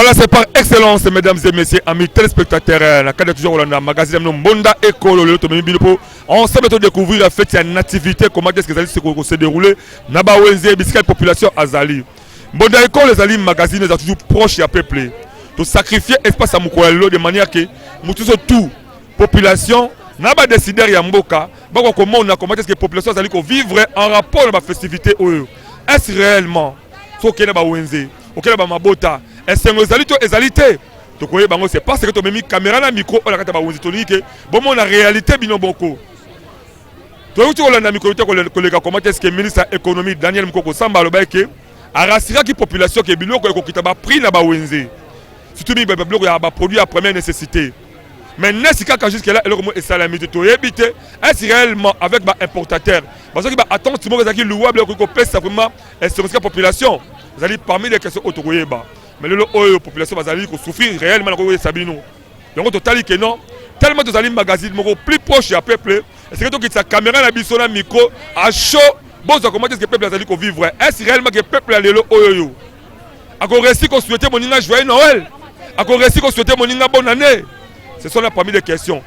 Voilà, c'est par excellence, mesdames et messieurs, amis téléspectateurs, euh, la cadre toujours Hollande, magazine Mbonda Ekolo, le Tomemi Biloko, ensemble de découvrir la fête ya nativité, comment est-ce que ça se dérouler, na ba wenze, bisika population azali. Mbonda Ekolo ezali magazine eza toujours proche ya peuple. To sacrifier espace ya mokolo ya lelo de manière que mutu tout population na ba décideurs ya mboka bako komona comment est-ce que population azali ko vivre en rapport na ba festivité oyo. Est-ce réellement soki okei na bawenze okei na bamabota esengo ezali to ezali te tokoyeba yango c'est parce que tomemi kamera na micro oyo na kati ya bawenze tolingi ke bomona réalité bino boko toyuti kolanda mikolo te koleka comment est-ce que ministre ya économie Daniel Mukoko Samba alobaki ke arassuraki population ke biloko ekokita ba prix na bawenze surtout mingi biloko ya ba produits ya première nécessité mais nesi kaka jusque là eloko moko esalami te toyebi te est-ce réellement avec ba importateurs bazwaki ba attente moko ezalaki louable ekoki kopesa vraiment esengo population ezali parmi les questions oyo tokoyeba mais lelo oyo population bazali kosouffrir réellement nakoyesa bino yango totali ke non tellement tozali magazine moko plus proche ya peuple esengeli tokitisa caméra na biso na micro à chaud bozwa comment est-ce que peuple azali kovivre est-ce réellement que peuple ya lelo oyo oyo akoresi kosouhaite moninga joyeux Noël akoresi kosouhaite moninga bonne année ce sont là parmi les questions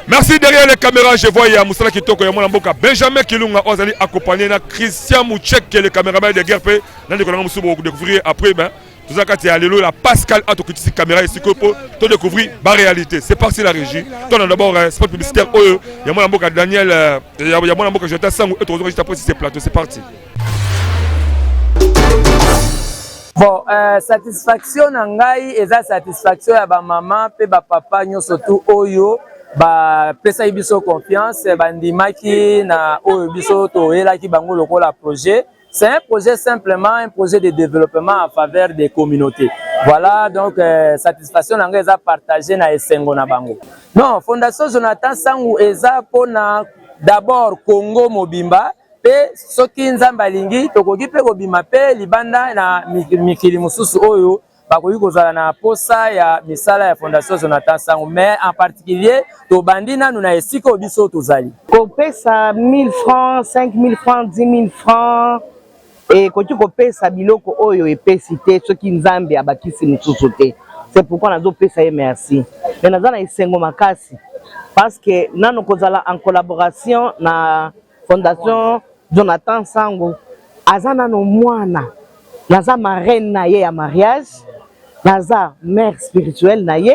Merci derrière les caméras, je vois ya Moussala Kitoko ya mwana mboka Benjamin Kilunga oyo azali accompagné na Christian Mouchek le caméraman de guerre pe na ndeko nanga mosusu boko découvrir après ben toza kati ya lelo la Pascal atokitisi caméra esika po to découvrir ba réalité. C'est parti la régie. Tona d'abord euh, spot publicitaire oyo ya mwana mboka Daniel euh, ya mwana mboka Jonathan Sango et tokozonga juste après ce plateau. C'est parti. Bon, euh, satisfaction na ngai eza satisfaction ya bamama mpe bapapa nyonso tu oyo bapesaki biso confiance, bandimaki na oyo biso toyelaki bango lokola projet. C'est un projet simplement un projet de développement en faveur des communautés. Voilà, donc euh, satisfaction na ngai eza partagée na esengo na bango. Non, Fondation Jonathan Sangu eza pona d'abord Congo mobimba mpe soki Nzambe alingi tokoki mpe kobima mpe libanda na mikili mosusu oyo bakoki kozala na posa ya misala ya Fondation Jonathan Sangu, mais en particulier tobandi nanu na esika oyo biso tozali. Kopesa 1000 francs, 5000 francs, 10000 francs ekoki kopesa biloko oyo epesi te soki Nzambe abakisi mosusu te. C'est pourquoi nazopesa ye merci. Mais naza na esengo makasi parce que nano kozala en collaboration na Fondation Jonathan Sango aza nano mwana, naza marraine na ye ya mariage, naza mère spirituelle na ye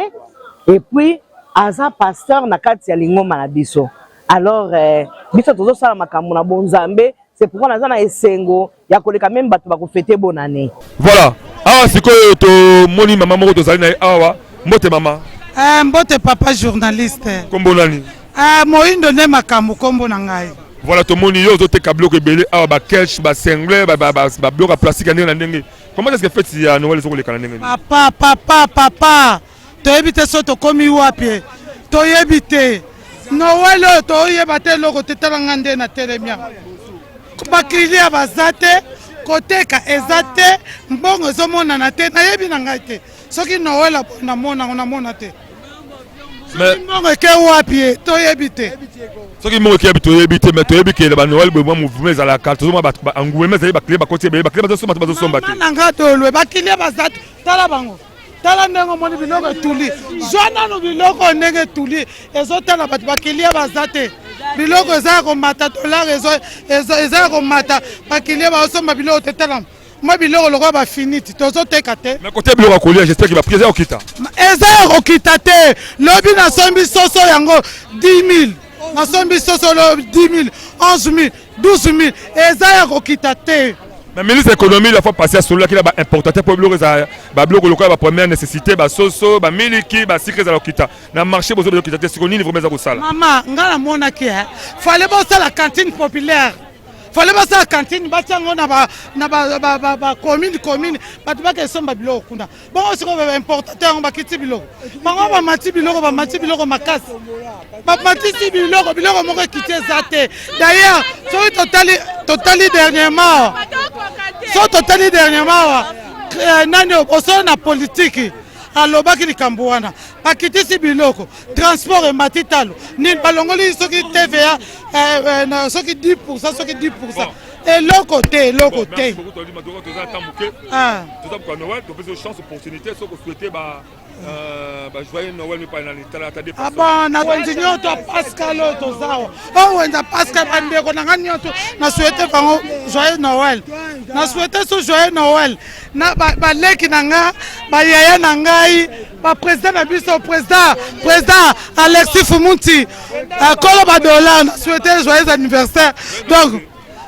et puis aza pasteur na kati ya lingomba na biso. Alors eh, biso tozosala makambo na bonzambe, c'est pourquoi naza na esengo ya koleka meme bato bakofete bonne année. Voilà, awa sikoyo tomoni mama moko tozali na ye awa. Mbote mama. Eh, mbote papa journaliste. Kombo nani? Eh, Moindo nde makambo kombo na ngai. Voilà, tomoni yo ozoteka biloko ebele awa ba cash, ba single, ba ba ba, ba biloko ya plastique ya ndenge na ndenge. Comment est-ce que fête ya Noël ezokoleka na ndenge nini? Papa, papa, papa. Toyebi te so tokomi wapi. Toyebi te. Noël oyo toyeba te eloko te tala nga nde na telemi awa. Bakiliya baza te, koteka eza te, mbongo ezomonana te, nayebi na ngai te. Soki Noël namona yango namona te. Soki mbongo eke wapi ye toyebi te. Soki mbongo eke wapi toyebi te, mais toyebi ke ba Noël boye mwa mouvement ezalaka, tozomona bato ba engouement ezali, ba clients bakoti ebele, ba clients bazosomba te, bazosomba te. Mama na nga tolwe, ba clients baza te, tala bango. Tala ndenge omoni biloko etuli, zwa nanu biloko ndenge etuli, ezotala bato bakilia baza te, biloko eza ya komata, dollar eza ya komata, bakilia bazosomba biloko te. Tala mwa biloko lokola bafiniti tozoteka te. Mais kote biloko ya kolia, j'espère que ba prix eza ya kokita. Eza ya kokita te. Lobi nasombi soso yango 10 000, nasombi soso lobi 10 000, 11 000, 12 000, eza ya kokita te. Mais ministre économie la fois passée asololaki na ba importateur mpo biloko ezala ba biloko lokola ba première nécessité, ba soso, ba miliki, ba sucre ezala kokita na marché, bozo kokita te. Siko nini vraiment eza kosala? Mama, nga namonaki eh, fallait bosala cantine populaire, fallait basala cantine batia yango na ba na ba ba, ba, ba commune commune, bato baka esomba biloko kuna. Bongo sikoyo ba importateur yango bakiti biloko bango, bamati biloko, bamati biloko makasi, bamatisi biloko, biloko moko ekiti eza te. D'ailleurs soki totali totali dernièrement, soki totali dernièrement awa eh, nani osolo na politiki alobaki likambo wana, bakitisi biloko, transport emati talo nini, balongoli soki TVA eh, eh, soki 10%, soki 10%. Eloko te, eloko te. Ah. Ah bon, na wenze nyonso ya Pascal oyo toza awa, oyo wenze ya Pascal, bandeko na ngai nyonso na souhaite bango joyeux Noël, na souhaite so joyeux Noël na baleki na nga, bayaya na ngai, baprésident na biso, président président Alexis Fumunti, kolo badollar, na souhaite joyeux anniversaire. Donc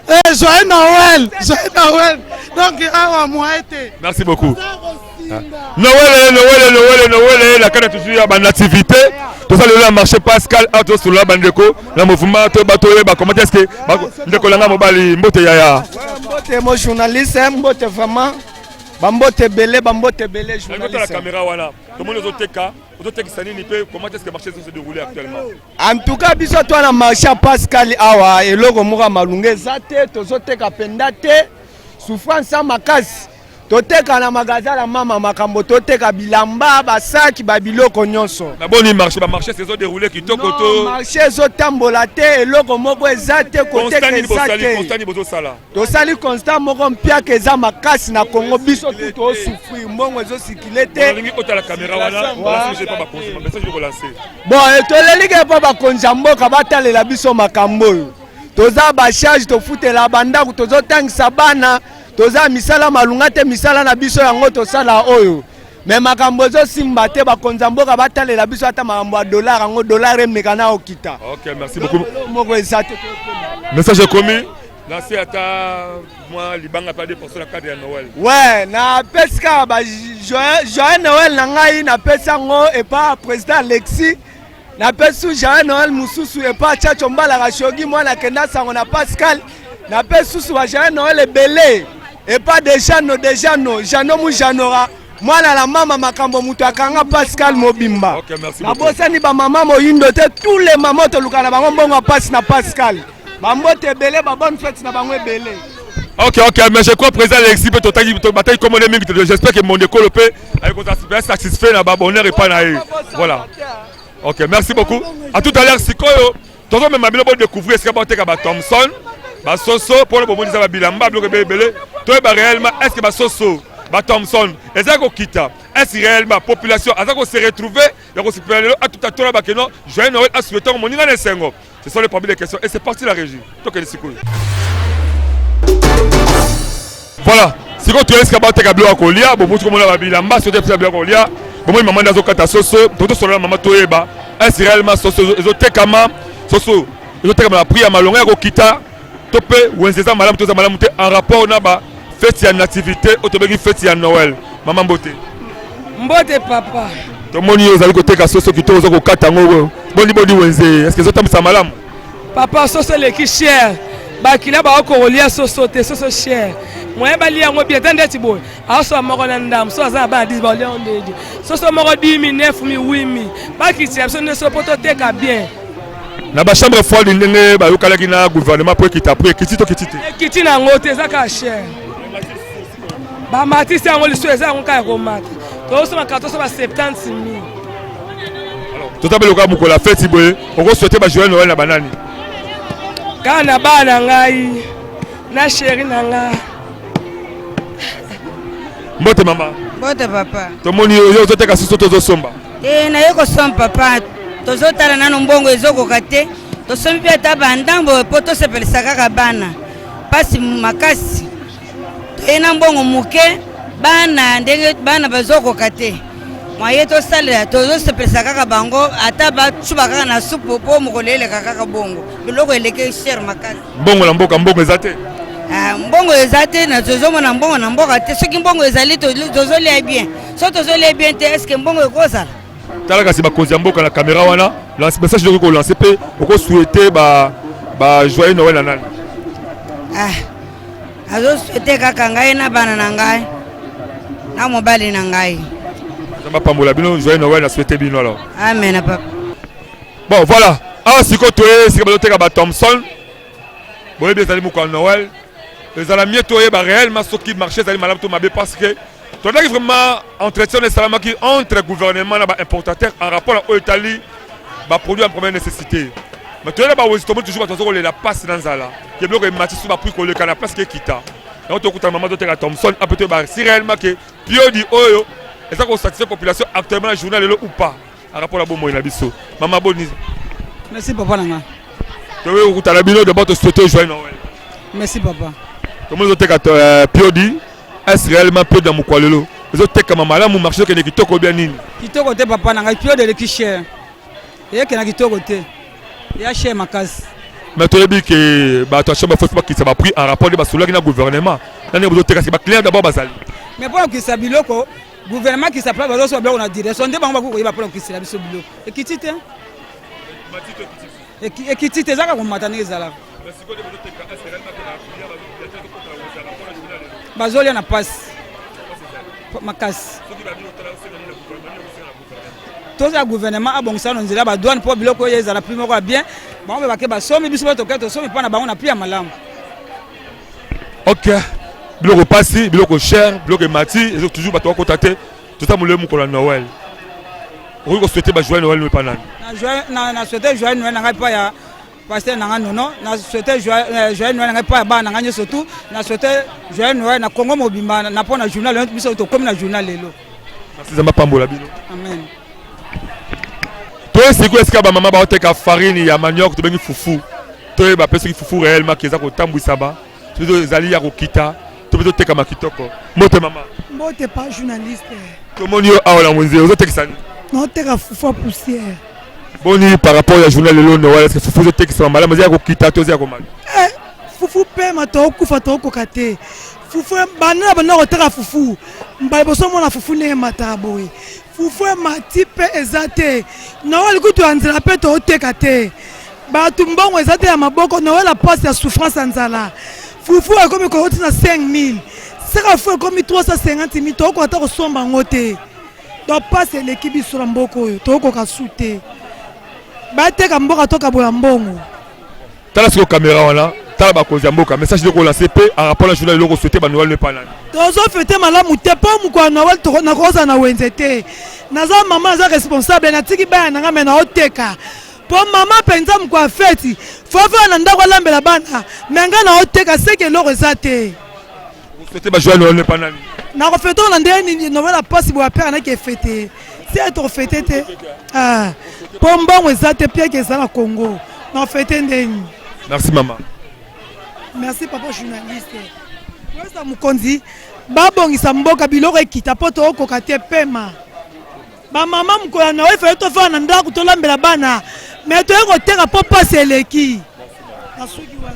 eh, joyeux Noël, joyeux Noël. Donc awa moyen te. Merci beaucoup. Noël, Noël, Noël, Noël, la carte toujours ya ba nativité. Tout ça le marché Pascal a to sur la bandeko na mouvement to bato ba comment est-ce que ndeko langa mobali mbote yaya. Mbote mo journaliste, mbote vraiment. Bambote ebele, bambote ebele journaliste. La caméra wana. Tout le monde ozoteka, ozotekisa nini pe comment est-ce que le marché se dérouler actuellement? En tout cas biso to na marché ya Pascal awa eloko moko ya malunga eza te, tozoteka mpenza te, souffrance ya makasi. Toteka na magasin ya mama makambo, toteka bilamba, basaki, babiloko nyonso. Na boni marché, ba marché se dérouler kitoko to. Marché ezotambola te, eloko moko eza te, koteka eza te. Constat nini bozosala? Tosali constat moko mpiaka eza makasi na Congo, biso tu tozosouffrir, mbongo ezosikile te. Olingi otala caméra wana, message okolancer. Bon, toleli ke mpo bakonzi ya mboka batalela biso makambo oyo. Toza ba charge, tofutela bandako, tozotangisa bana, toza misala malunga te, misala na biso yango tosala oyo. Me makambo ezosimba te, bakonzi ya mboka batalela biso ata makambo ya dollar yango, dollar emeka na okita. Ok, merci beaucoup. Moko eza te. Message ekomi. Lancer ata mwa libanga pa 2% na cadre ya Noël. Ouais, na pesi kaka ba joyeux Noël na ngai, na pesi yango epa président Alexis, na pesi joyeux Noël mosusu epa Chacho Mbalaka Shogi mwana kenda sango na Pascal, na pesi susu ba joyeux Noël ebele epa de Jano de Jano, Jano mu Janora mwana na mama makambo moto akanga Pascal mobimba. Okay, merci beaucoup. Nabosani ba mama moyindo te, tous les mamans toluka na bango mbongo ya pasi na Pascal. Bambote ebele, ba bonne fête na bango ebele. Ok, ok, mais je crois président Alexis peut totaki bataille comme on est mingi, j'espère que mon école peut avec super satisfait na ba bonheur et pas na ye. Voilà. Ok, merci beaucoup. À tout à l'heure sikoyo, tozo mema bino bo découvrir ce que ba teka ba Thomson, ba soso pour le bomoni za ba bilamba biloko ebele ebele. Toyeba réellement est-ce que ba soso, ba Thomson, eza ko kita, est-ce réellement population aza ko se retrouver ya ko sepela lelo atuta tola ba keno joyeux Noël a souhaiter moninga na esengo. Ce sont les parmi les questions et c'est parti la régie. Tokende sikoyo. Voilà, sikoyo toyei esika bateka biloko ya kolia, bobuti komona ba bilamba, soki tepesa biloko ya kolia, bomoni mama nde azokata soso, tokosolola mama toyeba est-ce réellement soso ezotekama, soso ezotekama na prix ya malonga ya kokita to mpe wenze eza malamu to eza malamu te en rapport na ba feti ya nativité oyo tobengi feti ya Noël. Mama mbote. Mbote papa. Tomoni yo ozali koteka soso kitoko, oza kokata yango boni boni wenze, est-ce que ezotambwisa malamu? Papa, soso eleki cher, bakila bakoki kolia soso te, soso cher, moyen balia yango bien te ndeti boye aosoba moko na ndambo, so aza na bana 10 baolia yango ndedi soso moko 10 000, 9 000, 8 000, bakitisa biso nde so mpo toteka bien. Na ba chambre froide ndenge bayokalaki na gouvernement po ekita po ekiti to kiti te? Ekiti na yango te, eza kaka cher, bamatisi yango lisusu eza yango kaka ya komata, tozosomba kaka tosomba 70 000. Toza mpe lokola mokolo ya feti boye, okosouhaite ba joyeux Noël na banani? Kaka na bana na ngai na chéri na ngai. Mbote mama. Mbote papa. Tomoni yo ozoteka soso to ozosomba? Eh, naye kosomba papa, tozotala nano mbongo ezokoka te, tosombi mpe ata bandambo mpo tosepelisa kaka bana, mpasi makasi, toye na mbongo moke, bana ndenge bana bazokoka te, mwaye tosalela, tozosepelisa kaka bango, ata basuba kaka na supu mpo mokolo eleka kaka bongo, biloko eleki cher makasi. Mbongo na mboka, mbongo eza te? Ah, mbongo eza te, na tozomona mbongo na mboka te. Soki mbongo ezali tozolia bien, soki tozolia bien te, est-ce que mbongo ekozala? Tala kasi bakonzi ya mboka na caméra wana, lance message okoki kolancer mpe okosouhaite ba ba joyeux Noël na nani? Ah, azosouhaite kaka ngai na bana na ngai na mobali na ngai. Nzambe apambola bino, joyeux Noël na souhaite bino alors. Amen papa. Bon voilà, awa sikoyo toye esika bazoteka ba Thomson, boyebi ezali mokolo ya Noël, ezala mieux toyeba réellement soki marché ezali malamu to mabe, parce que tolaki vraiment entretien esalamaki entre gouvernement na ba importateur en rapport na oyo etali ba produit ya première nécessité. Mais toyela bawenzi, tomoni toujours bato baza kolela mpasi na nzala, ke biloko emati so baprix koleka na place ke ekita. Yango tokutana mama toteka Thomson ape, toyeba si réellement ke piodi oyo eza kosatisfaire population actuellement na journal lelo ou pas, en rapport na bomoi na biso. Mama, boni? Merci, papa na nga. Toyei kokutana bino. D'abord tosouhaite joyeux Noël. Merci, papa. Tomoni ozoteka piodi. Est réellement piodi ya mokwa lelo ezotekama malamu, marché okende kitoko bien nini? Kitoko te, papa na ngai. Piodi eleki cher, eyekenda kitoko te, eya cher makasi. Mais toyebi ke bato ya chambre faut bakitisa baprix en rapport nde basololaki na gouvernement na ndenge bozoteka. Sike baclient d'abord bazali? Mais mpona kokitisa biloko, gouvernement kisa place bazosala biloko na direction nde bango bakoki koyeba mpona kokisela biso biloko. Ekiti te, ekiti te, ezaka komata ndenge ezalaka. Bazolia na pasi makasi. Tozala gouvernement abongisa na nzela badouane mpo biloko oyo ezala prix moko ya bien. Bango mpe bake basomi, biso mpe toke tosomi mpo na bango na prix ya malamu. Ok, biloko pasi, biloko cher, biloko emati, ezo toujours bato bakota te. Toza molelo mokolo ya Noël. Okoki kosouhaite bajoyeux Noël no epa nani? Na souhaite joyeux Noël na ngai mpa ya pasteur na ngai Nono. Na souhaite joyeux Noël na ngai mpa ya bana na ngai nyonso tu. Na souhaite joyeux Noël na Congo mobimba na mpo na journal lelo. Biso tokómi na journal lelo. Merci, Nzambe apambola bino. Amen. Toye sikoyo esika bamama baoteka farine ya manioc, tobengi fufu. Toyeba mpe soki fufu réellement ke eza kotambwisama, soki ezali ya kokita to mpe totekama kitoko. Mbote, mama. Mbote pa journaliste. Tomoni yo awa na wenze, ozotekisa nini? Naoteka fufu ya poussière. Boni par rapport ya journal lelo Noël, est-ce que fufu ezotekisama malamu, eza ya kokita to eza ya komata? Eh, fufu pema, tokokufa, tokokoka te. Fufu banda na banda koteka fufu, mbala liboso omona fufu ndenge emataka boye. Fufu emati mpe eza te. Noël kutu ya nzela mpe tooteka te. Bato mbongo eza te ya maboko. Noël ya pasi, ya souffrance, ya nzala. Fufu ekomi kokoti na 5000, saka fufu ekomi 350 000, tokokoka ata kosomba yango te. Donc pasi eleki biso na mboka oyo, tokokoka su te. Bateka mboka, tokabola mbongo. Tala sikoyo caméra wana, tala bakonzi ya mboka. Message nde kolancer mpe en rapport na journal eloko, souhaite banoël no epa nani? Tozofete malamu te mpo mokolo ya Noël nakozala na wenze te. Naza mama, naza responsable, natiki bana na ngai, me naoteka mpo mama mpenza mokolo ya feti fofela na ndako alambela bana, me ngai naoteka seke eloko eza te. Souhaite bajoyeux Noël no epa nani? Nakofete na ndenge nini? Noël ya mpasi boye, apere naki efete se tokofete te mpo mbongo eza te. Pieke eza na Congo, nakofete ndeni? Merci, mama. Merci, papa journaliste. Oyesa mokonzi babongisa mboka, biloko ekita mpo tookoka te. Pema bamama, mokolo ya Noël efale tofanda na ndako tolambela bana, me toye koteka mpo pasi eleki. Nasuki wana.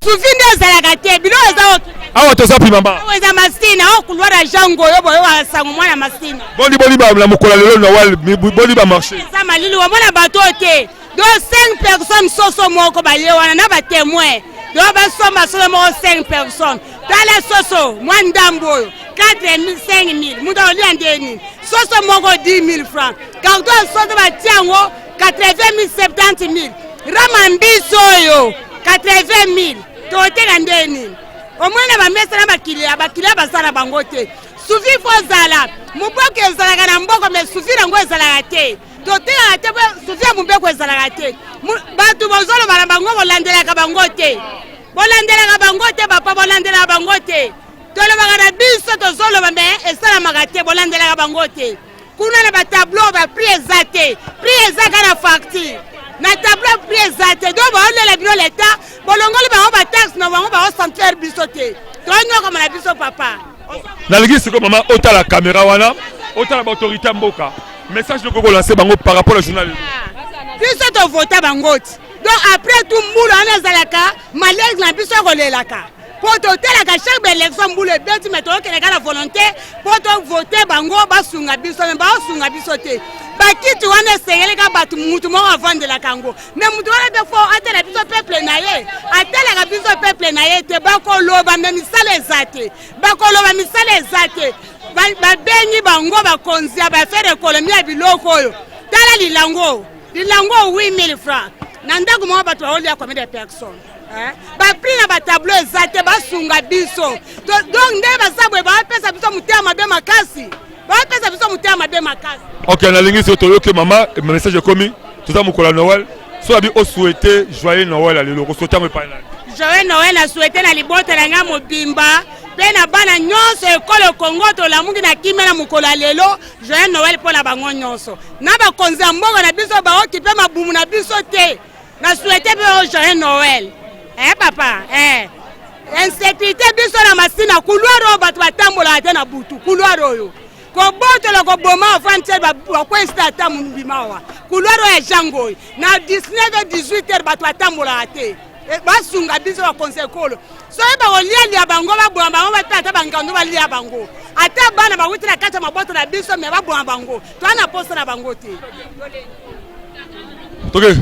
Sufi nde ezalaka te, biloko eza. Awa toza pi, mama? Awa eza Masina, awa couloir ya Jean Ngoyo boyo wa sango mwana Masina. Boni boni na mokolo ya lelo Noël, boni bamarché? Eza malili, omona bato oyo te. Do 5 personnes, soso moko baye wana na batémoin, do basomba soso moko 5 personnes. Tala soso mwa ndambo oyo 4 5 000, moto akolia nde nini? Soso moko 10 000 francs, carton ya soso batia yango 80 000, 70 000. Rama mbisi oyo 80 000, toteka nde nini? Omoni na bamesa na bakilia, bakilia baza na bango te. Sufi fo ozala moboko, ezalaka na mboko, mais sufi nango ezalaka te. Totekaka te mpo sufi ya mobeko ezalaka te. Bato bozoloba na bango, bolandelaka bango te, bolandelaka bango te, papa, bolandelaka bango te. Tolobaka na biso, tozoloba me esalamaka te, bolandelaka bango te. Kuna na batableau baprix eza te, prix eza kaka na facture. Na tableau prix eza te. Donc baolela bino leta, bolongoli bango bataxe na bango, baosentir biso te, tonyokama na biso, papa. Nalingi sikoyo, mama, otala caméra wana, otala baautorité ya mboka. Message noko kolancer bango par rapport na journal? Biso tovota bango ti. Donc après tout, mbula wana ezalaka malaise na biso, akolelaka mpo totelaka chaque baélection mbula ebeti. Me tokokende kaka na volonté mpo tovote bango basunga biso, me baosunga biso te. Bakiti wana esengeli ka bato, mutu moko avandelaka yango, me mutu wana mpe fo atala biso peuple na ye. Atalaka biso peuple na ye te. Bakoloba me misala eza te, bakoloba misala eza te. Babengi bango bakonzi ya baaffaire économie ya biloko oyo. Tala lilango, lilango 8000 francs na ndako moko, bato baolia combien de personnes? Baprix na batableau eza te. Basunga biso. Donc nde baza boye, bapesa biso motema mabe makasi, bapesa biso motema mabe makasi. Ok, nalingi soki toyoki mama message ekomi. Toza mokolo ya Noël. So abi o souhaiter joyeux Noël ya lelo, okosouhaiter yango epai nani? Joyeux Noël na souhaiter na libota na ngai mobimba mpe na bana nyonso ekolo Congo tolamuki na kimia na mokolo ya lelo. Joyeux Noël mpo na bango nyonso na bakonzi ya mboka na biso baokipe mabumu na biso te. Na souhaiter mpe yo joyeux Noël eh papa eh insécurité biso na Masina couloir oyo bato batambolaka te na butu couloir oyo kobotola koboma afandi te bakwesita ata mobima awa couloir oyo ya jango oyo na 19 18 heures bato batambolaka te eh, basunga biso bakonzi ekolo soki bakolialia bango baboma bango bape ata bangando balia bango ata bana bawuti na kati ya mabota na biso me baboma bango toa na posa na bango te. Ok.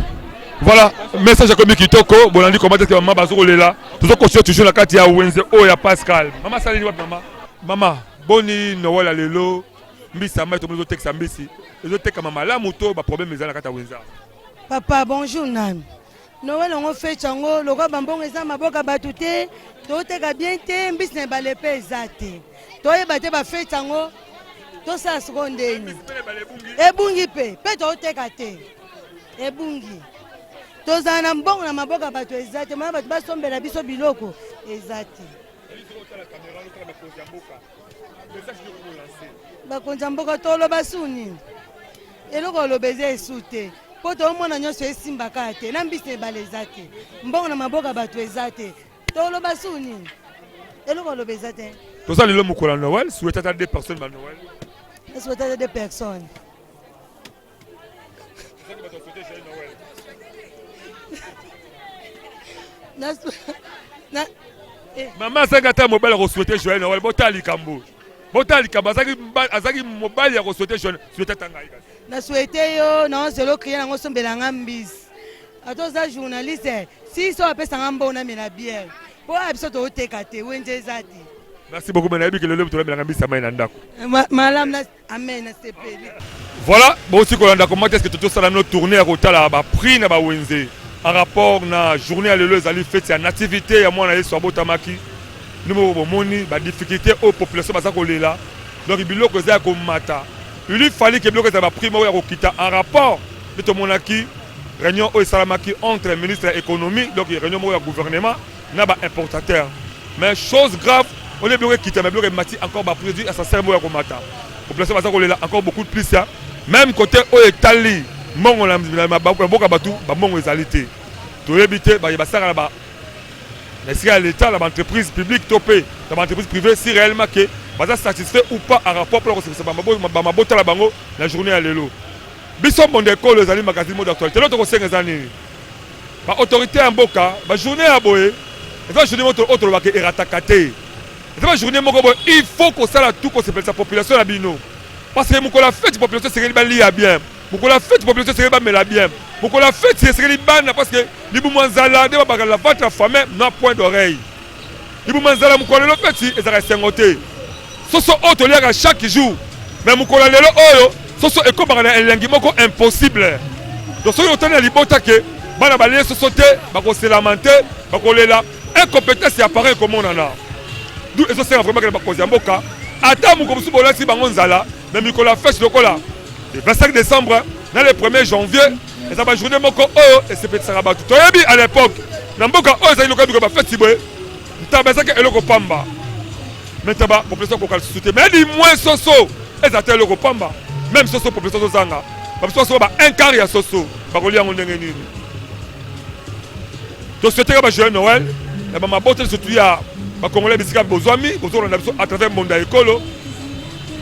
Voilà, message akomi kitoko, bolandi comment est-ce que maman bazo kolela. Tozo continuer toujours na kati ya wenze oyo ya Pascal. Mama saleli wapi mama? Mama, boni Noël ya lelo mbisi ya mai tomoni ezotekisa mbisi ezotekama malamu to ba problème eza na kati ya wenze? Papa, bonjour nanu. Noël yango feti yango lokola bambongo eza maboka bato te toteka bien te mbisi na ebale mpe eza te toyeba te bafeti yango tosala sikoyo ndeni ebungi mpe mpe toteka te ebungi tozala na mbongo na maboka bato eza te mona bato basombela biso biloko eza te bakonzi ya mboka toloba su nini eloko oloba eza esu te mpo toomona nyonso esimba kaka te na mbisi ebale eza te mbongo na maboka bato eza te toloba su nini eloko oloba eza te toza lelo mokolo ya noël souhaite ata deux personnes ba noël souhaite ata deux personnes Eh. Mama azangi ata mobali ya kosouhaite joyeux Noël. Botala likambo. Botala likambo azangi azangi mobali ya kosouhaite joyeux souhaite ata ngai kasi. Na souhaite yo na ozelo kriya nango sombela nga mbisi. Ata oza journaliste si so apesa nga mbongo namela bière. Po a biso toteka te wenze eza te. Merci beaucoup mais nayebi ke lelo tolambelaka mbisi ya mai na ndako. Malamu na Amen, nasepeli. Voilà, bouti kolanda comment est-ce que totosala bino tournée ya kotala ba prix na ba wenze en rapport na journée ya lelo ezali fete ya nativité ya mwana Yesu abotamaki. Bino moko bomoni ba difficulté oyo population baza kolela, donc biloko eza ya komata. Il lui fallait que biloko ezala ba prix moko ya kokita en rapport nde tomonaki réunion oyo esalamaki entre ministre ya économie, donc réunion moko ya gouvernement na ba importateurs. Mais chose grave, au lieu biloko ekita mais biloko emati encore ba produits ascenseur moko ya komata. Population baza kolela encore beaucoup de plus ya même côté oyo etali mbongo na mboka bato ba mbongo ezali te. Toyebi te baye basalaka na ba na esika ya l'État na ba entreprise publique to mpe na ba entreprise privée si réellement que baza satisfait ou pas en rapport mpona kosepelisa ba mabota na bango na journée ya lelo. Biso Mbonda Ekolo ezali magazine moko d'actualité. Eloko tokosenga eza nini? Ba autorités ya mboka, ba journée ya boye eza journée moko oyo tolobaka erataka te. Eza ba journée moko boye il faut kosala tout kosepelisa population na bino. Parce que mokolo ya fete population esengeli balia bien. Mokolo ya fete population esengeli bamela bien. Mokolo ya fete esengeli bana parce que libumu ya nzala nde babaka la ventre affamé n'a point d'oreille. Libumu ya nzala mokolo lelo feti ezalaka esengo te. Soso oyo toliaka chaque jour mais mokolo ya lelo oyo soso ekomaka na elengi moko impossible. Donc soki otali na libota ke bana balie soso te bakoselama te bakolela incompétence ya parent ekomonana. D'où ezosenga vraiment ke na bakonzi ya mboka ata mokolo mosusu bolati bango nzala mais mikolo ya fete lokola le 25 décembre na le 1er janvier eza ba journée moko oyo esepelisaka bato. Toyebi à l'époque na mboka oyo ezali lokola mikolo ba feti boye ntaba ezalaki eloko pamba. Mais ntaba population akoka lisusu te mais du moins soso ezala te eloko pamba même soso population azozanga babiso basoba ba un quart ya soso bakolia yango ndenge nini tosouhaiteka ba joyeux Noël na bamabota surtout ya bakongolais bisika bozwami bozolanda biso à travers mbonda ekolo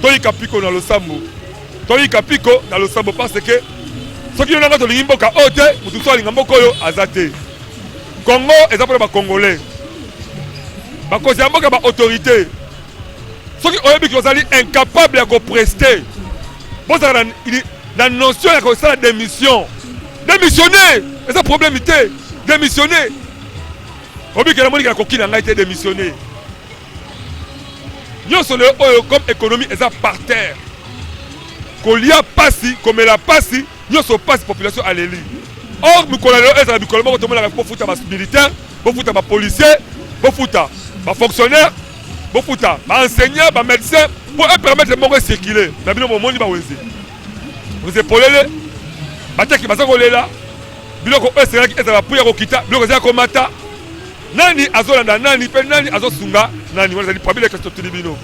toyika piko na losambo toyika piko na losambo parce que soki yo nanga tolingi mboka oyo te moto mosusu alinga mboka oyo aza te Congo eza mpona bacongolais bakonzi ya mboka ba autorité soki oyebi ke ozali incapable ya kopreste bozala na, na notion ya kosala démission démissionner eza problème te démissionner obiki namoni ke nakoki na ngai te démissionner nyonso lelo oyo comme économie eza par terre kolia pasi komela pasi nyonso pasi population aleli or mikolo ya lelo ezala mikolo moko tomonaka bofuta ba militaire bofuta ba policier bofuta ba fonctionnaire bofuta ba enseignant ba médecin mpo epermettre moko ecircule na bino bomoni bawenze wenze polele bateki baza kolela. Biloko oyo esengelaki ezala ba prix ya kokita, biloko eza ya komata. Nani azolanda nani mpe nani azosunga nani? Wana ezali parmi les questions totuni bino.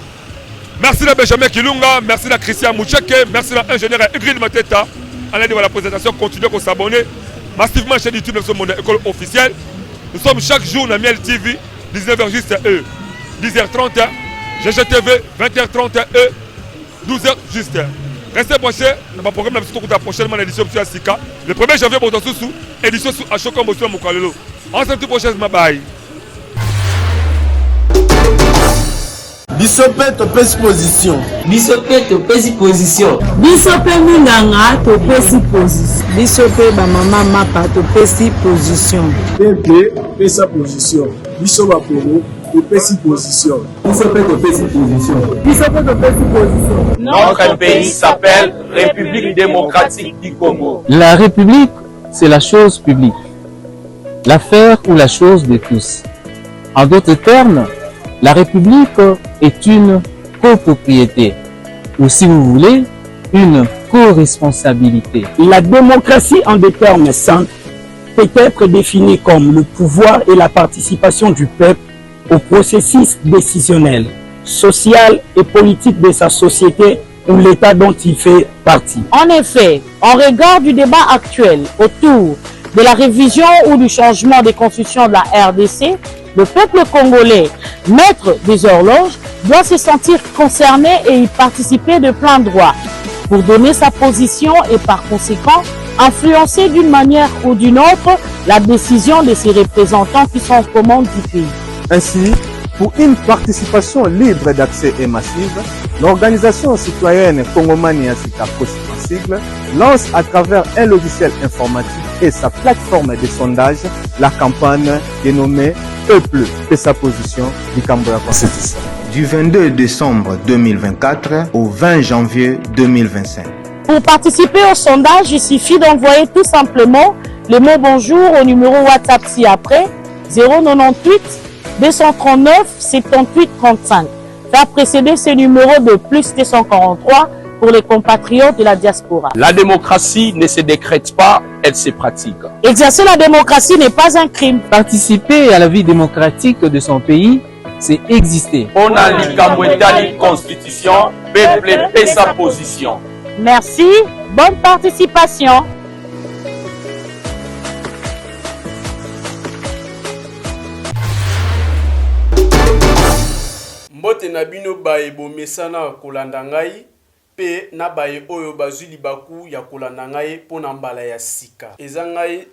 Merci na Benjamin Kilunga, merci na Christian Moucheke, merci na ingénieur Ingrid Mateta. Allez voir la présentation, continuez à s'abonner massivement chaîne YouTube de Monde École officielle. Nous sommes chaque jour na Miel TV, 19h juste e 10h30, GGTV, 20h30 e 12h juste. Restez branchés dans ma programme la prochainement l'édition ya sika. Le 1er janvier pour susu, édition sous Ashoka Mbosso Mukalelo. En cette prochaine bye. Biso pe topesi position. Biso pe topesi position. Biso pe minganga topesi position. Biso pe ba mama mapa topesi position. Peuple pesa position. Biso ba Kongo topesi position. Biso pe topesi position. Biso pe topesi position. Notre pays s'appelle République démocratique du Congo. La République, c'est la chose publique. L'affaire ou la chose de tous. En d'autres termes, la République est une copropriété, ou si vous voulez, une co-responsabilité. La démocratie, en des termes simples, peut être définie comme le pouvoir et la participation du peuple au processus décisionnel, social et politique de sa société ou l'État dont il fait partie. En effet, en regard du débat actuel autour de la révision ou du changement des constitutions de la RDC, le peuple congolais, maître des horloges, doit se sentir concerné et y participer de plein droit pour donner sa position et par conséquent influencer d'une manière ou d'une autre la décision de ses représentants qui sont aux commandes du pays. Ainsi, pour une participation libre d'accès et massive, l'organisation citoyenne Congomani Sika en sigle lance à travers un logiciel informatique et sa plateforme de sondage la campagne dénommée Peuple et sa position du Cambodge Constitution. Du 22 décembre 2024 au 20 janvier 2025. Pour participer au sondage, il suffit d'envoyer tout simplement le mot bonjour au numéro WhatsApp ci-après 098 239 78 35. Faire précéder ce numéro de plus 243 pour les compatriotes de la diaspora. La démocratie ne se décrète pas, elle se pratique. Exercer la démocratie n'est pas un crime. Participer à la vie démocratique de son pays, c'est exister. On a likambo etali constitution, peuple pesa position. Merci, bonne participation. Mbote na bino baye bomesana kolanda ngai mpe na baye oyo bazwi libaku ya kolanda ngai mpo na mbala ya sika. Eza ngai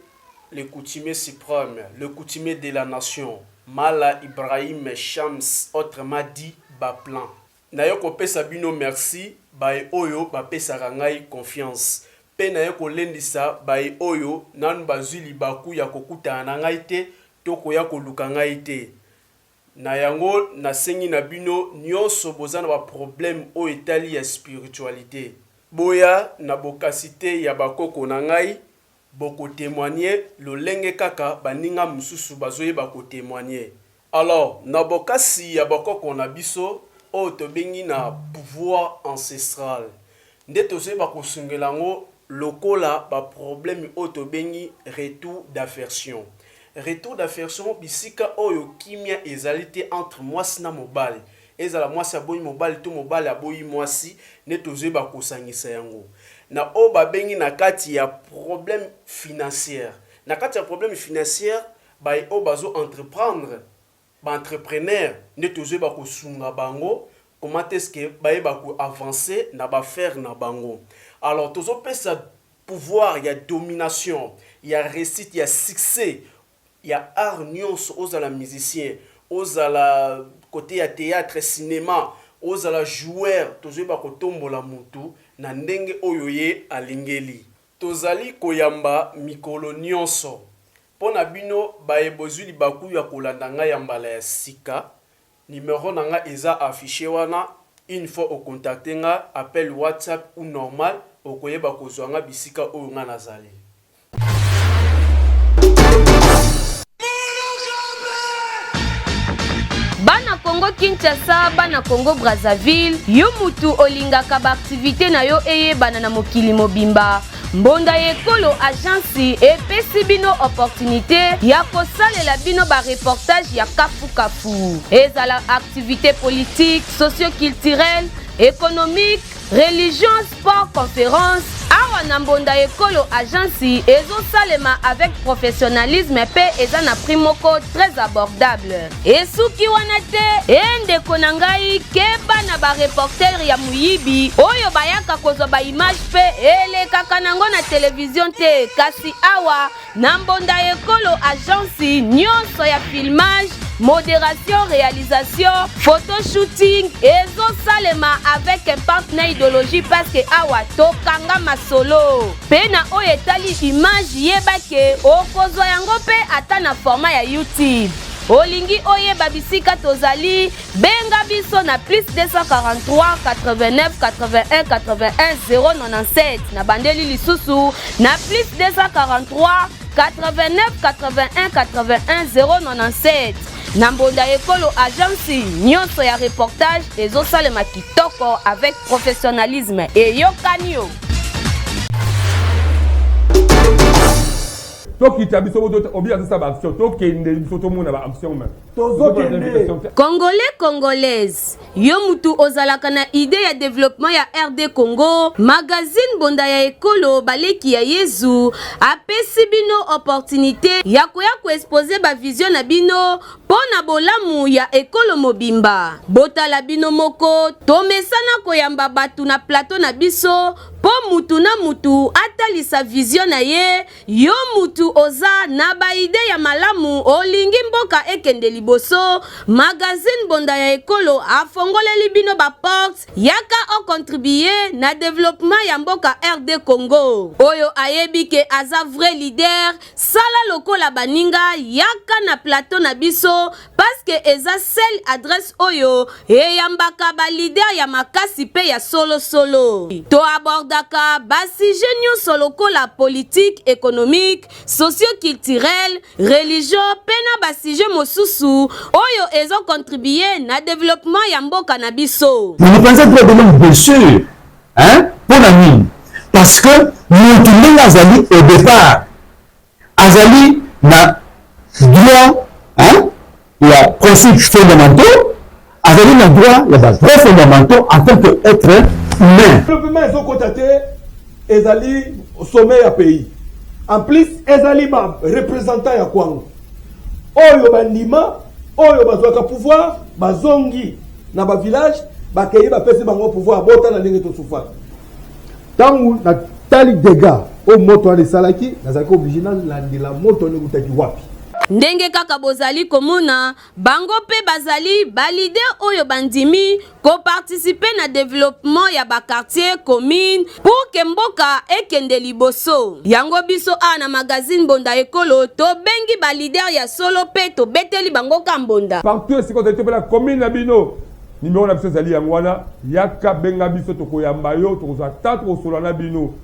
le coutumier supreme, le coutumier de la nation, Mala Ibrahim Shams autrement dit Baplan. Naye kopesa bino merci baye oyo bapesaka ngai confiance mpe naye kolendisa baye oyo nanu bazwi libaku ya kokutana na ngai te to koya koluka ngai te. Na yango nasengi na bino nionso boza na ba problème oyo etali ya spiritualite boya na bokasi te ya ba koko na ngai boko temoigner lolenge kaka baninga mosusu bazoyeba ko temoigner. Alors na bokasi ya bokoko na biso oyo tobengi na pouvoir ancestral nde tozoyeba kosungela yango lokola ba problème oyo tobengi retour d'affersion. Retour d'affersion bisika oyo kimia ezali te entre mwasi na mobali, ezala mwasi aboyi mobali to mobali aboyi mwasi nde tozoyeba kosangisa yango na oyo babengi na kati ya problème financière. Na kati ya problème financière baye oyo bazo entreprendre, ba entrepreneurs nde tozoyeba kosunga bango comment est-ce que bayeba ko avancer na ba affaires na bango. Alors tozopesa pouvoir ya domination, ya reussite, ya succès ya art nionso ozala musicien, ozala cote ya theatre, cinema, ozala joueur tozoyeba kotombola mutu na ndenge oyo ye alingeli. Tozali koyamba mikolo nionso. Mpo na bino baye bozui libaku ya kolanda ngai ya mbala ya sika, numero na ngai eza affiche wana, une fois o contacter nga, appel WhatsApp ou normal, okoyeba kozua nga bisika oyo nga nazali. Bana Congo Kinshasa, bana Congo Brazzaville, yo mutu olingaka ba activites na yo eyebana na mokili mobimba. Mbonda ya Ekolo Agence epesi bino opportunite ya kosalela bino ba reportage ya kafu kafu. Ezala activite politique, socio-culturelle, economique, religion, sport, conference, awa na Mbonda Ekolo Agence ezosalema avec professionnalisme pe eza na prix moko très abordable. Esuki wana te, e ndeko na ngai, keba na ba reporter ya moyibi oyo bayaka kozwa ba image pe elekaka nango na television te, kasi awa na Mbonda Ekolo Agence nyonso ya filmage, moderation, realisation, photo shooting ezosalema avec impact na ideologie parce que awa tokanga masolo. Pe na oyo etali image yeba ke okozwa yango pe ata na format ya YouTube. Olingi oyeba bisika tozali? Benga biso na plus 243 89 81 81 097. Na bandeli lisusu na plus 243 89 81 81 097. Na Mbonda Ekolo Agence nyonso ya reportage ezosalema kitoko avec professionnalisme. Eyokani yo! Tokita biso obi azosala ba action, tokende biso tomona ba action me tozokende. Congolais Congolaise, yo mutu ozalaka na idee ya developpement ya RD Congo, magazine Mbonda ya Ekolo Baleki ya Yezu apesi bino opportunite ya koya ko exposer ba vision na bino mpo na bolamu ya ekolo mobimba. Botala bino moko, tomesana koyamba batu na plateau na biso mpo mutu na mutu atalisa vision na ye. Yo mutu oza na ba idee ya malamu olingi mboka ekende liboso, magazine Mbonda ya Ekolo afongoleli bino ba portes, yaka o contribuer na developpement ya mboka RD Congo. Oyo ayebi ke aza vrai leader, sala lokola baninga, yaka na plateau na biso parce que eza seule adresse oyo eyambaka ba leader ya makasi pe ya solo solo. To abordaka ba sujet nionso lokola politique, economique, socio-culturel, religion pe na ba sujet mosusu oyo ezo contribuer na developpement ya mboka na biso. Na mopanzi ya droit de l'homme bien sur hein pona nini parce que mutu ndenge azali au départ azali na droit hein, ya principes fondamentaux azali na droit ya ba droits fondamentaux en tant que être humain. Développement ezokota te ezali sommet ya pays en plus ezali ba representant ya kwango oyo bandima oyo bazwaka pouvoir bazongi na ba village bakei bapesi bango pouvoir botala ndenge tosufaka Tango na tali degats oyo moto wana esalaki, nazalaki oblige nalandela moto wana ewutaki wapi. Ndenge kaka bozali komona, bango pe bazali ba leaders oyo bandimi ko participer na developpement ya ba quartiers, communes pour que mboka ekende liboso. Yango biso awa na magazine Mbonda Ekolo tobengi ba leaders ya solo pe tobeteli bango ka mbonda. Partout esika ozali topela commune na bino. Numero na biso ezali yango wana, yaka benga biso tokoyamba yo, tokozwa temps tokosolola na bino.